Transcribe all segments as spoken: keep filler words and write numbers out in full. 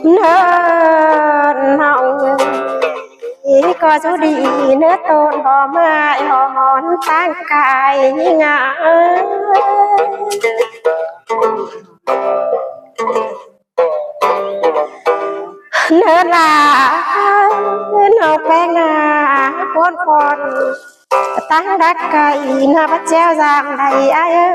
ꞌNớ ꞌnọng ơi, ꞌcọ dú đi ꞌnớ ꞌtọn bók ꞌmá ꞌhọt ꞌmón ꞌtáng cai ꞌnị ngả. ꞌNớ ꞌnọng ꞌpéng ꞌnạ ꞌcốn ꞌcốn ꞌtáng đắc cai ꞌnạ bát chéo dam đảy ải ơi.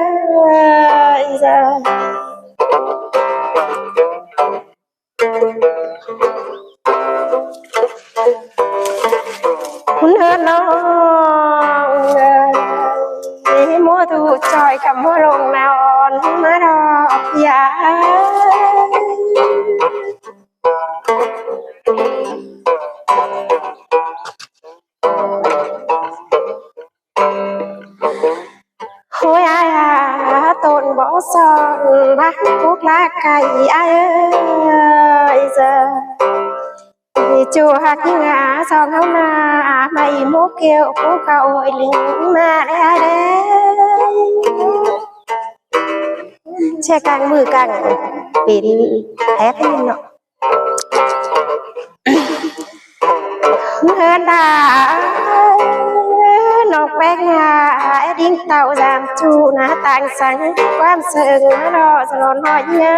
ꞌNớ ꞌnọng ơi, ꞌmá ꞌtụ ꞌchoi khắm ꞌmá ꞌlống ꞌnón ꞌmá ꞌlọ ꞌviạk. ꞌHới ải à, ꞌtọn bók son bát púk lá cai ải ơi. ꞌChu ꞌhặc ꞌnị ngả song ꞌháu ꞌnạ, ꞌmá ꞌmố kiêu púk khảu ôi ꞌlính ꞌmá đé ải đé. ꞌChe cang ꞌmự cang pên ép ꞌnị ꞌnọng. ꞌNớ ꞌnọng ꞌpéng ꞌnạ, é đinh tảu dam ꞌchu ꞌnạ ꞌtáng săng ꞌquám sưng ꞌlọ sa lon ꞌhọi ꞌnhá.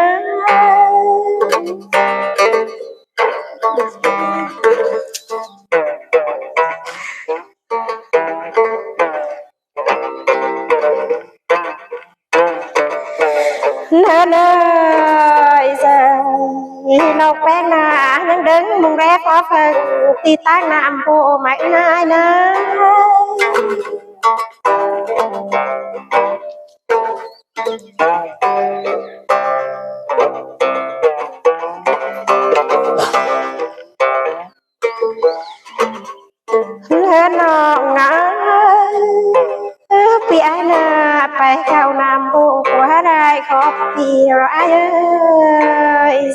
ꞌNớ ꞌnọng ơi, ꞌnọng ꞌpéng ꞌnạ ꞌnhắng đớng mung ré phó pheng ti ꞌtáng ꞌnặm ꞌpộ mảy ꞌnạ ải ꞌnạ. ꞌNớ ꞌnọng ꞌnạ, ꞌpi ải ꞌnạ pay khảu ꞌnặm ꞌpộ ꞌquá đảy khóp ꞌpi ꞌlọ ải ơi.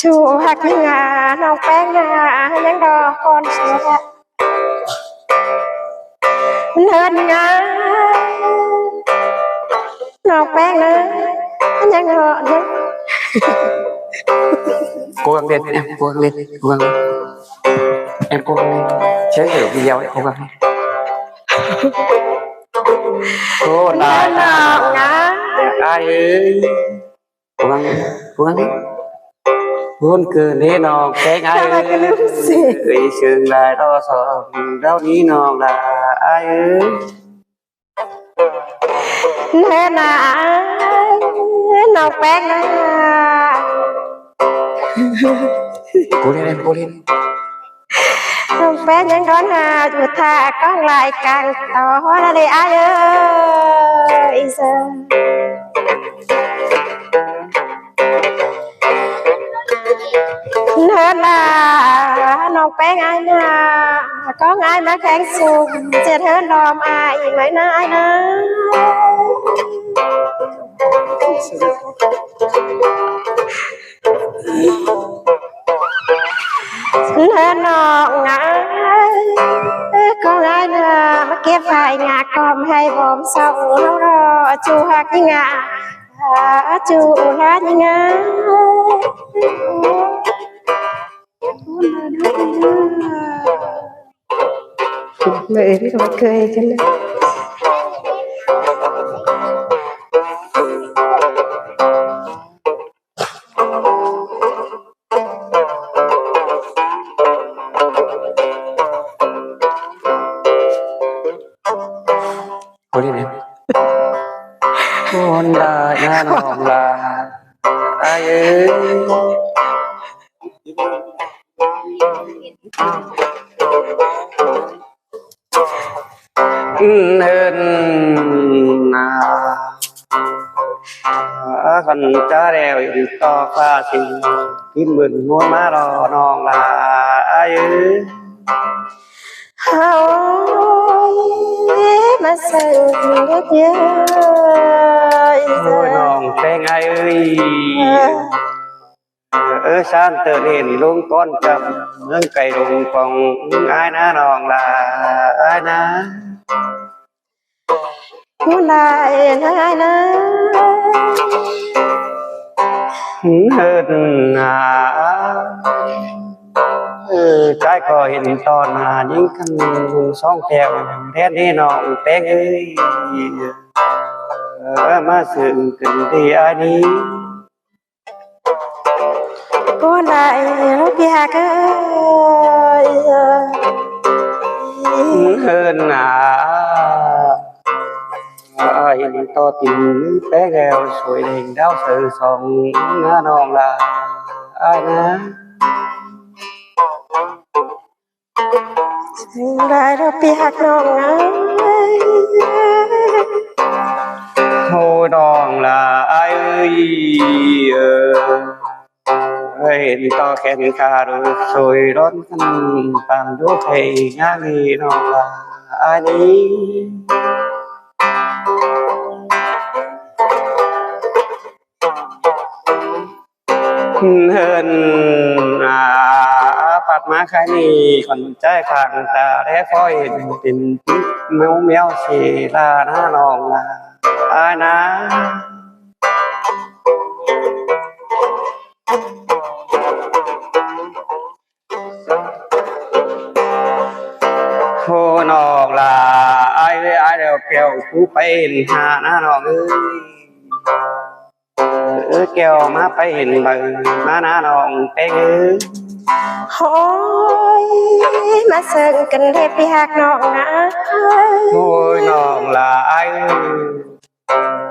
ꞌChu ꞌhặc ꞌnị ngả ꞌnọng ꞌpéng ꞌnạ ꞌnhắng đo ꞌcốn sua. ꞌNớ ꞌnọng ꞌpéng ꞌnạ ꞌnhắng đo ꞌnhắng. Cố gắng lên, em, cố gắng lên, cố gắng lên. Em cố gắng lên. Sẽ hiểu video đấy, cố gắng lên. Ôi, ꞌnớ ꞌnọng ꞌnạ. Ải ơi. Cố gắng, cố gắng. Hôn cơn thế ꞌnọng ꞌpéng ải ơi. Sao mà cứ lúm xì. Ơi, sương lai đó sao, đau ní ꞌnọng là ải ơi. ꞌNớ ꞌnọng ꞌpéng ꞌnạ. Cố lên em, cố lên. ꞌNọng ꞌpéng ꞌnhắng đón ha, ꞌchu thả ꞌcóng lai cang tó ꞌnạ đé ải ơi. ꞌNớ ꞌnọng ꞌpéng ải ꞌnạ, ꞌcóng ải ꞌmá kheng sung, ꞌchệt ꞌhướn đom ải mảy ꞌnạ ải ꞌnạ. ꞌNớ ꞌnọng ải, ꞌcóng ải ꞌnạ, ꞌmá kiếp phải ngả còm hay bom song ꞌháu ꞌlọ, ꞌchu ꞌhặc ꞌnị ngả, ꞌchu ꞌhặc ꞌnị ngả. Mẹ ơi, nó kơi cái này. Thôi đi em. Con đã nhớ lòng là ai ơi. Hơn à, khăn chá đeo yên to pha xin kín bừng ngôi má lo nong là ai ư. Ôi, má sưng đứt nhớ. Ôi, nong teng ai ơi. Ơ, san tơ nên lung con chăm, nâng cày lung phòng, ai ná nong là ai ná. Cú lai nai nai. Hơn à. Ừ, ꞌchái ꞌcọ hên ꞌto ꞌnị ꞌnhính căn song tẻo đen đi ꞌnọng ꞌpéng ơi. Ờ, ꞌmá sương căn đi ai đi. Cú lai ló ꞌpi ꞌhặc ơi. Hơn à. Ờ, hên ꞌto tin ꞌpéng eo sôi đen đáo saư song ꞌná ꞌnọng lả ai ꞌná. Lai ló ꞌpi ꞌhặc ꞌnọng ơi. Thôi ꞌnọng lả ai ơi. Ờ. Hên ꞌto khen khả ꞌlụk sôi đón căn pang đố khay ngá đi ꞌnọng lả ai đi. Hơn à, ꞌpặt ꞌmá khai ꞌnị ꞌcốn ꞌchái khang ta đé khói tin ꞌmeo ꞌmeo sia ꞌná ꞌnọng lả ai ꞌná. Thôi ꞌnọng lả ai ơi, ai ꞌlẹo kẻo cú pay hên hả ꞌná ꞌnọng ơi. Ơ, kẻo ꞌmá pay hên báu ꞌmá ꞌná ꞌnọng ꞌpéng ơi. Thôi, ꞌmá sương căn đi ꞌpi ꞌhặc ꞌnọng ꞌná. Thôi ꞌnọng lả ai ơi.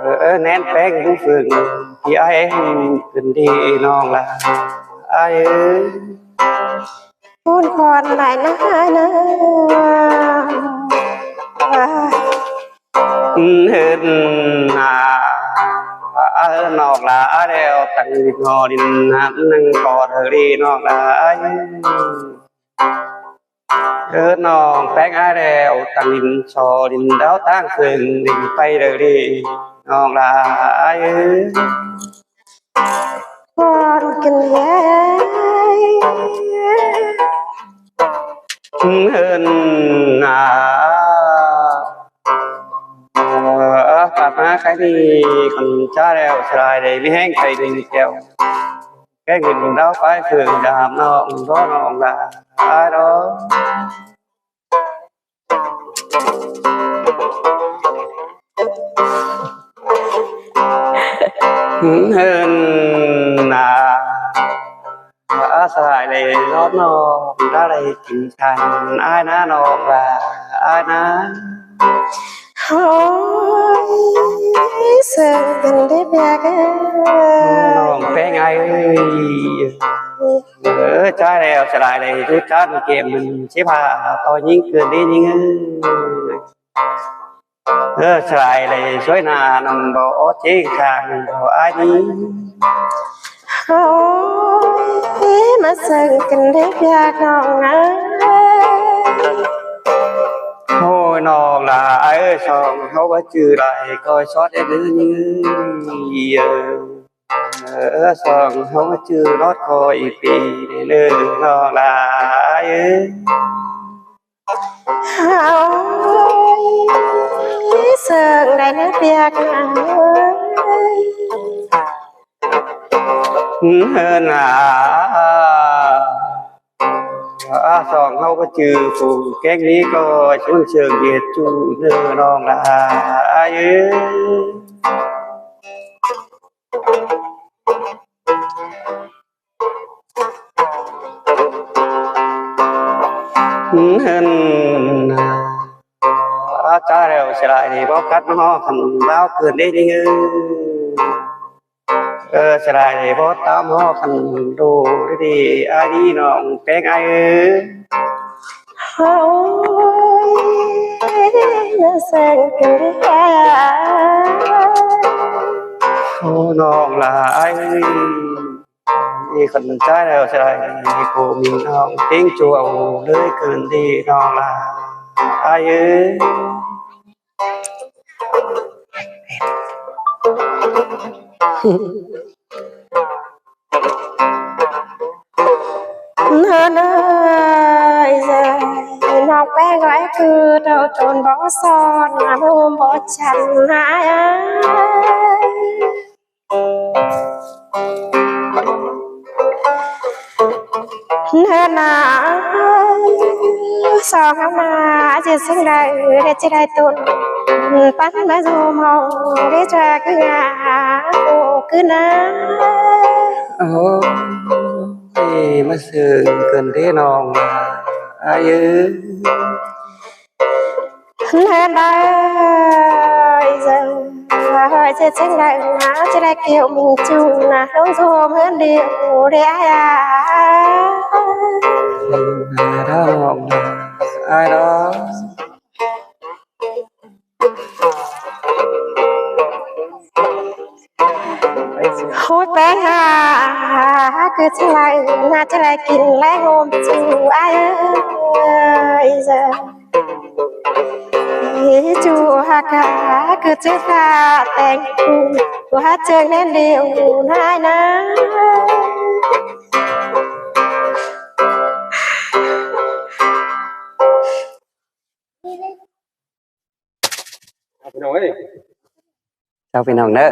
Ơ, ꞌnén ꞌpéng đú phương ꞌpi ai căn đi ꞌnọng lả ai ơi. Cún khon lai nai nai. Hơn à. Ơ, ꞌnọng lả ai ꞌlẹo tẳng ꞌnị ꞌnặn ꞌnặn ꞌcọ đi ꞌnọng lả ai. Ơ, ꞌnọng ꞌpéng ai ꞌlẹo tẳng đin so đin đáo tang sương đin pay đi ꞌnọng lả ai ơi. Khon căn đi ai. Hơn à. Ờ, ꞌpặt ꞌmá khai ꞌnị ꞌcốn ꞌchá ꞌlẹo sải lai đi ꞌmí ꞌhéng pay đi kẻo. Khéng đin đáo pay sương đam ꞌnọng ꞌnọng lả ai đó. Hơn à. Ơ, sải lai đi lót ꞌnọng ꞌlạ lai kin căn ai ꞌná ꞌnọng lả ai ꞌná. Thôi, sương căn đi ꞌpi ꞌhặc ơi. ꞌNọng ꞌpéng ai ơi. Ơ, ꞌchái ꞌlẹo sải lai đi đú chăn kiêm ꞌmắn síp hả ꞌto ꞌnhính căn đi ꞌnhính ơi. Ơ, sải lai đi sôi ꞌná ꞌnọng báu ók ꞌchí khang báu ai đi. Thôi, ꞌmá sương căn đi ꞌpi ꞌhặc ꞌnọng ơi. Thôi ꞌnọng lả ai ơi, song ꞌháu báu chứ lai ꞌcoi sót đé ꞌnớ ꞌnhính ơi. Ơ, song ꞌháu báu chứ lót ꞌcoi pi đé ꞌnớ ꞌnọng lả ai ơi. Thôi, sương lai nai ꞌpi ꞌhặc ꞌnọng ơi. Hơn à. À, song ꞌháu báu chứ phủ kéng ꞌnị ꞌcọ ꞌchún sương điệt ꞌchu ꞌnớ ꞌnọng lả ai ơi. Hơn à. À, ꞌchá ꞌlẹo sải lai đi báu cắt ꞌmá ꞌhó căn đáo căn đi ꞌnhính ơi. Ơ, sải lai đi báu tắm ꞌhó căn đô đi ai đi ꞌnọng ꞌpéng ai ơi. Thôi, ꞌmá sương căn đi ai. Thôi ꞌnọng lả ai ơi. ꞌNị căn ꞌchá ꞌlẹo sải lai đi cô ꞌmí ꞌnọng ꞌtếng chua ꞌlới căn đi ꞌnọng lả ai ơi. Hơn ơi, ꞌnọng ꞌpéng gói ꞌcứ tô ꞌtôn bók son, ꞌmá ꞌmôm bók chăn ải ải. ꞌNớ ꞌna, song ꞌháu ꞌna, ꞌchí ꞌsướng đảy, ꞌlẹo ꞌchí đảy ꞌtôn, ꞌpắn ꞌmá ꞌdóm ꞌháu, ꞌlẹo ꞌchí ꞌcứ ꞌnhá, ꞌcứ ꞌnhá. Ôi, ꞌmá sương cơn đé ꞌnọng ải ơi. ꞌNớ đảy, ꞌchí ꞌsướng đảy ꞌnhá, ꞌchí đảy kiu ꞌmí ꞌchu ꞌnhá, ꞌlống ꞌdóm ꞌhướn điêu đảy ải ải. Ai đó. ꞌHôi ꞌpéng ꞌnhá, ꞌcứ ꞌchí đảy ꞌnhá, ꞌchí đảy kin ꞌlé ꞌhôm ꞌchu ải ơi. ꞌChu ꞌhặc cá, ꞌcứ ꞌchí ꞌphạ ꞌteng ꞌcứ, ꞌcứ ꞌhặc ꞌchương ꞌnén điêu ải ải ꞌnhá. Chào ꞌpi ꞌnọng ꞌnớ.